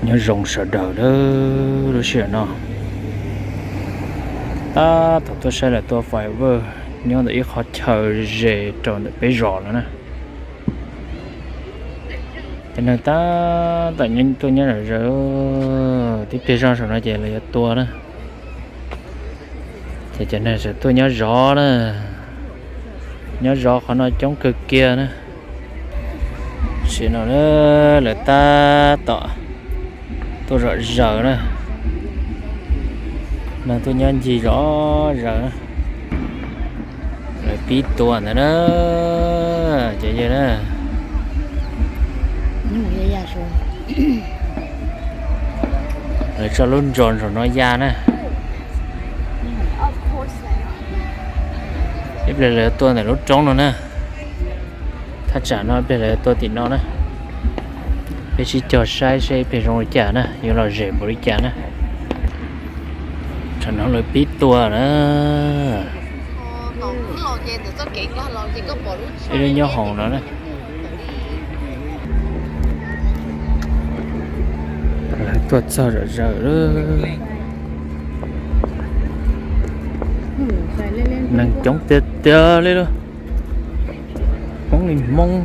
Nyob zoo sawv daws lub sij hawm no, tab tom tuaj saib lawv tua firework nyob ntawm ib qhov chaw ze rau ntawm peb zos no na. Cov neeg tab tom tuaj nyob zom zaws, tib pliag zoj saum no ces lawv yuav tua na. Ces cov neeg tseem tuaj nyob zov na, nyob zov qhov no coob kawg kiag na. Tam sim no lawv tab tom tuaj zom zaws na, neeg tuaj nyob ncig zom zaws na. Lawv pib tua ntawd na, cov yawg na. Lawv tso lub drone saum no ya na. Ib pliag lawv tua ntawm lub roob no na. Thaj tsam no ib pliag lawv tua tim no na. Peb sib cog saib seb ib pliag zoo li cas na, yuav lom zem npaum li cas na. Tsam no lawv pib tua na. Ib lub nyob hoom no na. Lawv tuaj txog zom zaws lawm. Neeg coob tiag tiag li lauj. Hmoob li Hmoob.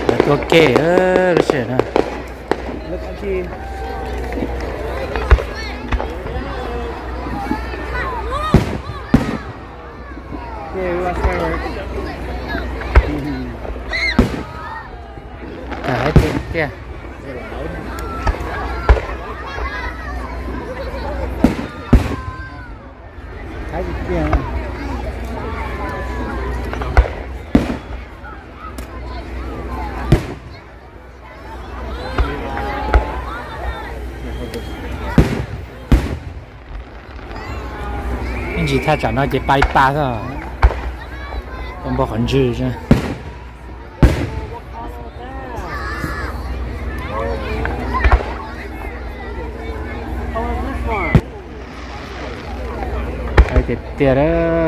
Lawv tua ke lub sij hawm no. Tag hais tiag tiag. Ib ntsis thaj tsam no ces pais pas xwb, npog qhov ntswg xwb. Tiag tiag.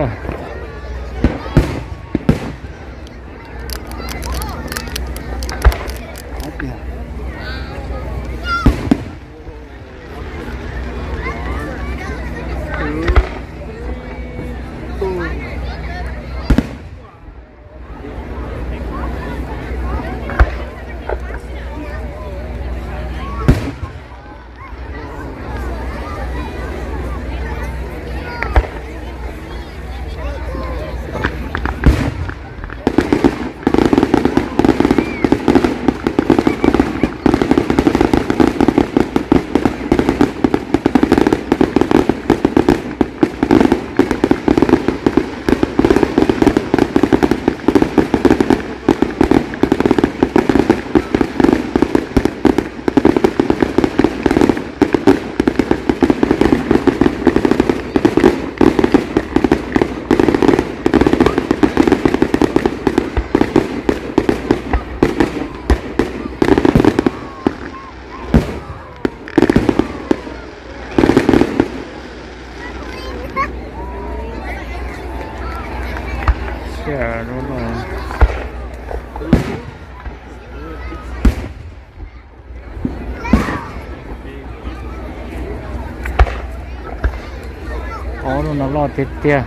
Ob lub no loj tiag tiag,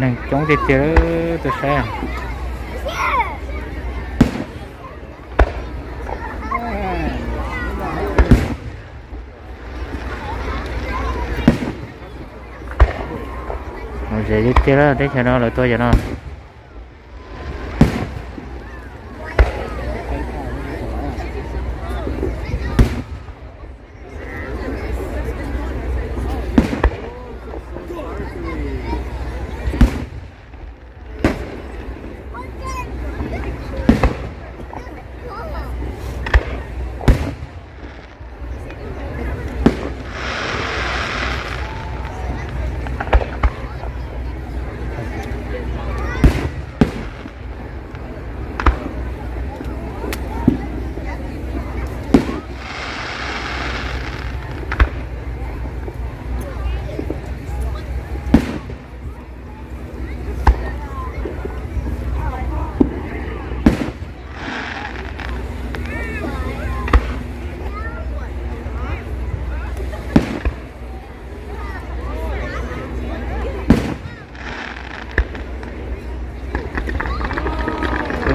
neeg coob tiag tiag, tuaj saib. Lom zem tiag tiag teb chaws no lawv tuaj yam no.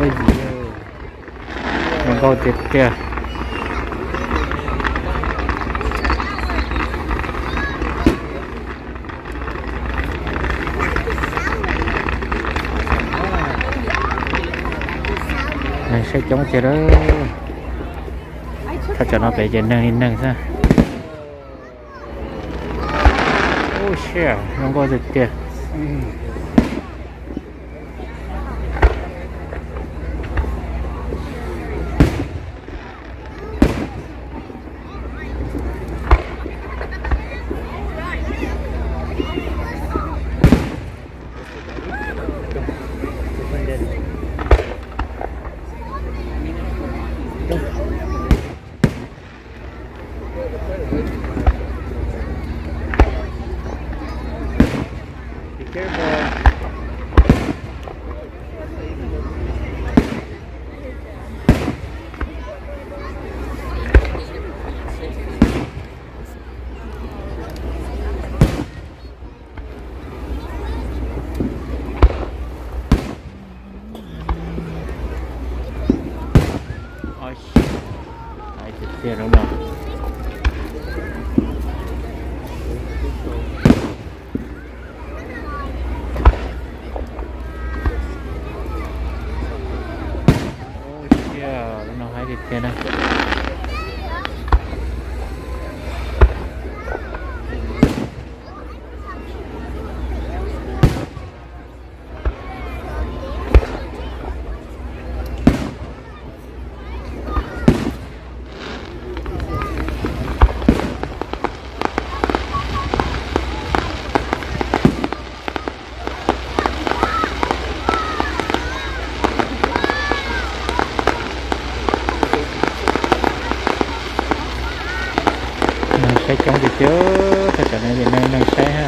Yim, zoo nkauj tiag tiag. Neeg saib coob tiag lawm. Thaj tsam no pem ces neeg li neeg xwb. Ub, siab zoo nkauj tiag tiag. Be careful. Oj, hais tiag tiag lub no. Ua ciav, lub no hais tiag tiag na. Neeg saib coob tiag tiag, thaj tsam no ces neeg neeg saib ha.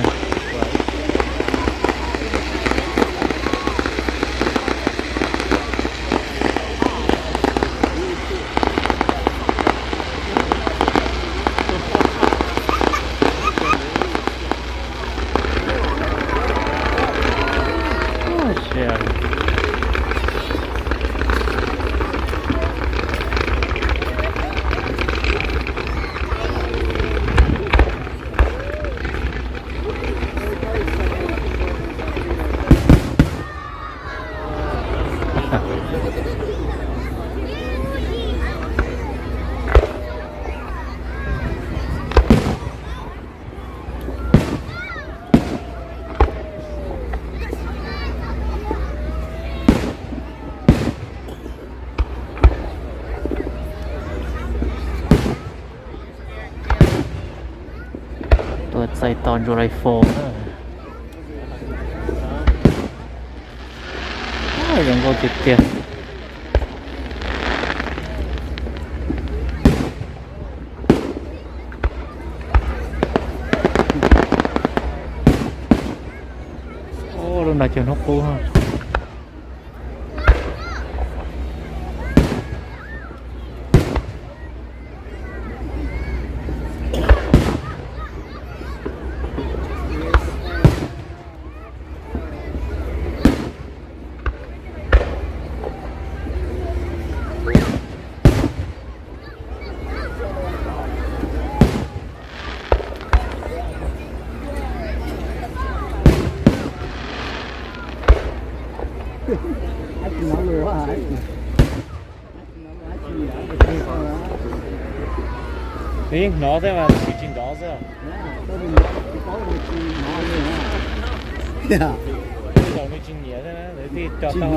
Tuaj txais tos July Four na. Zoo nkauj tiag tiag. Lub no cog hnub qub. Hnov xwb mas tsis nrov xwb. Zaum nws tsis nyiam xwb na, nws tij co tau.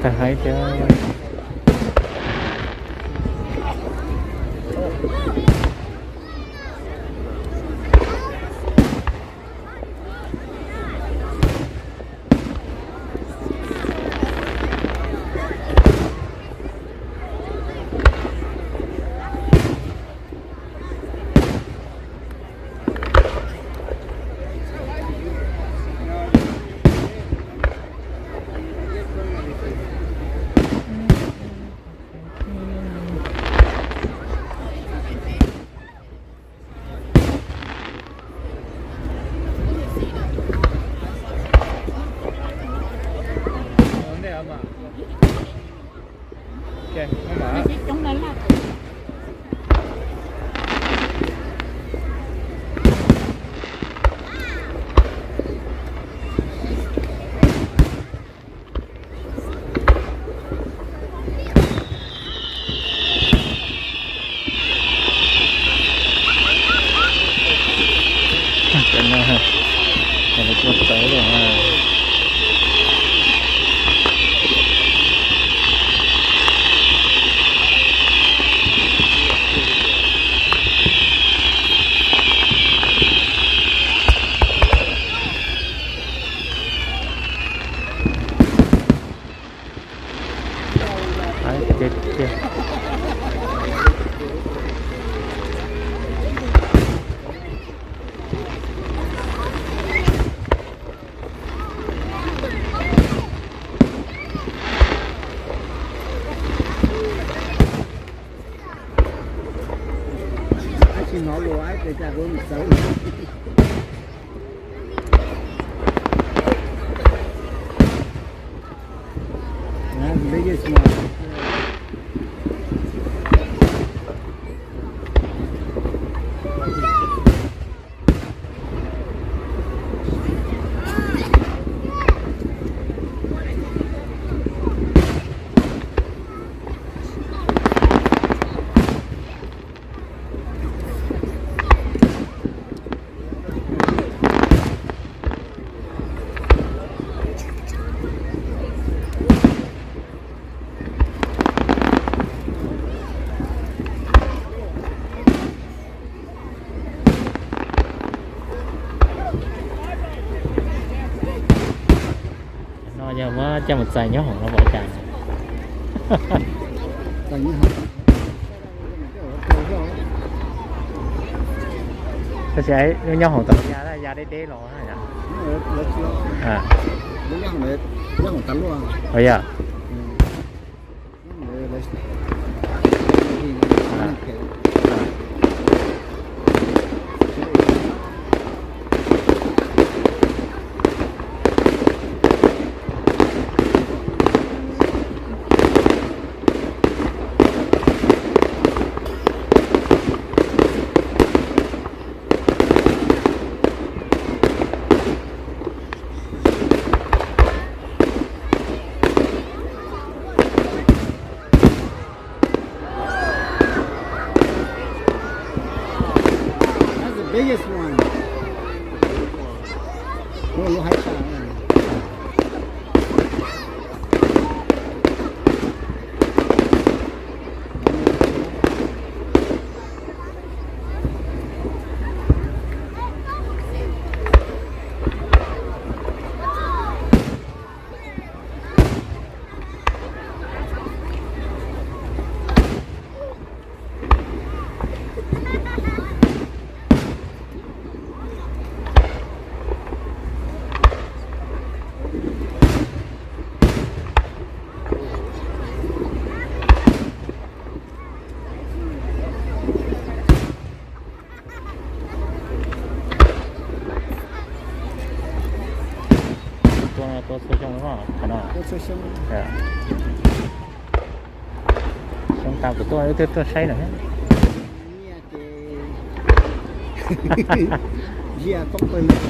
Tag hais tias No yog muab coj mus txais nyob hoom los ua cas? Tab sis lub nyob hoom tau ya, ya deb deb los. Yog. That's the biggest one. Ua lub haib tas. Tua, tua txhua xyoo no, qhov no. Tua txhua xyoo. Xyoo tas kuv tuaj, wb twb tuaj saib lawm. Nyiaj ces ntsia poob pawg lug.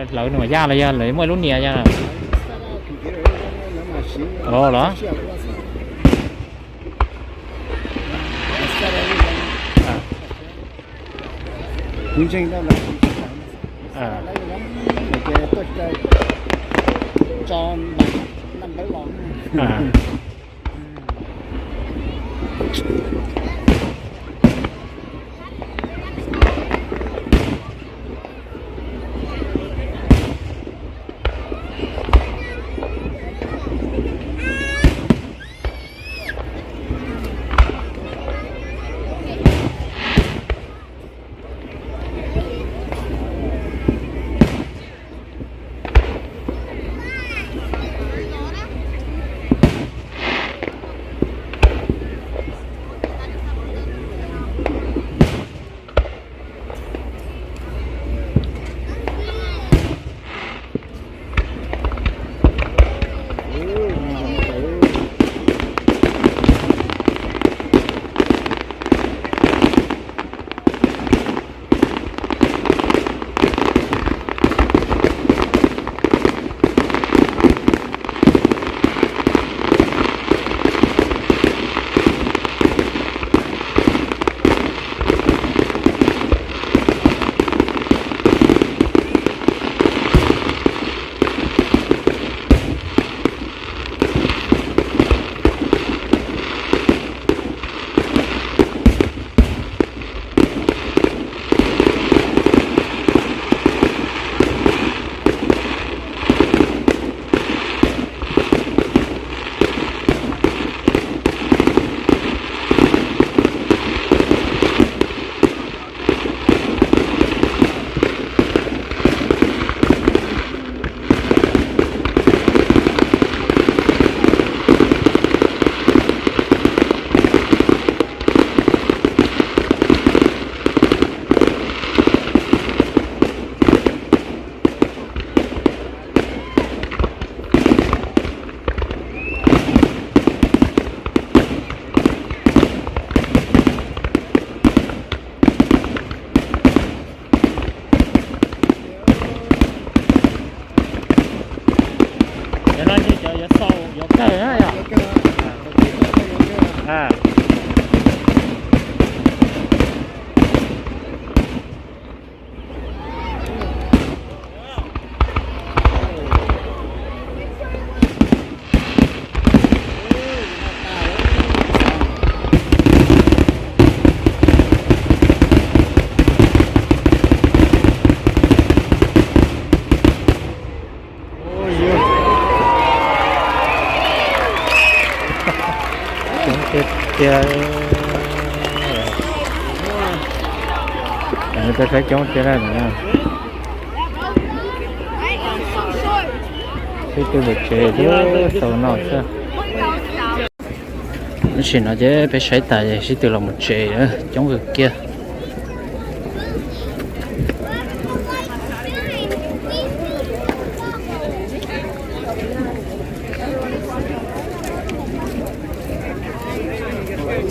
Hlawv nws yaj los yog lawv muaj ib lub niam yog? Los? Cov no ces cov yuav xaus yuav kawg na yom? Coob tiag tiag. Cov khaub coob tiag na. Sib tw mus tsev xaus no xwb. Tam sim no ces peb saib tas sib tw los mus tsev, coob kawg kiag.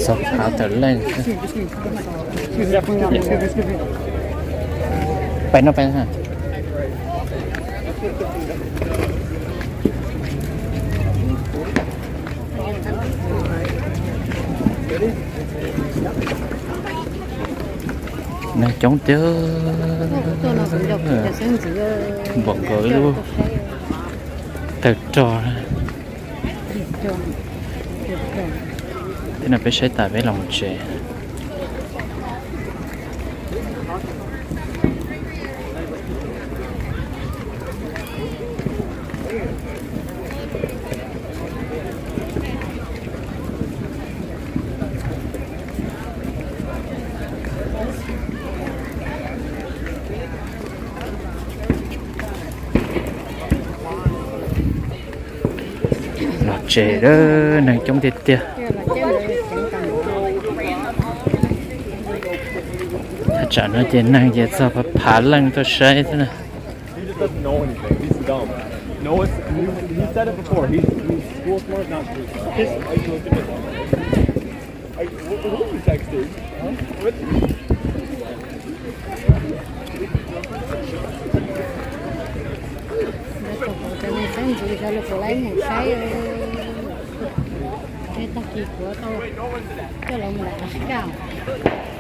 Txog phav tawm leej. Pais no pais. Neeg coob tiag, npaum nkaus ib lub tawg rog. Thiab no peb saib tas peb los mus tsev. Los tsev, neeg coob tiag tiag. Thaj tsam no ces neeg ces txog phav leej tuaj saib thiab na. He just doesn't know anything. He's dumb. Noah's, he, he said it before. He's, he's school smart, not school smart. Cov me xeeb ntxwv cov lus kuv lawv mus saib, tej tag kis kuv tau coj lawv mus lawm Alaska.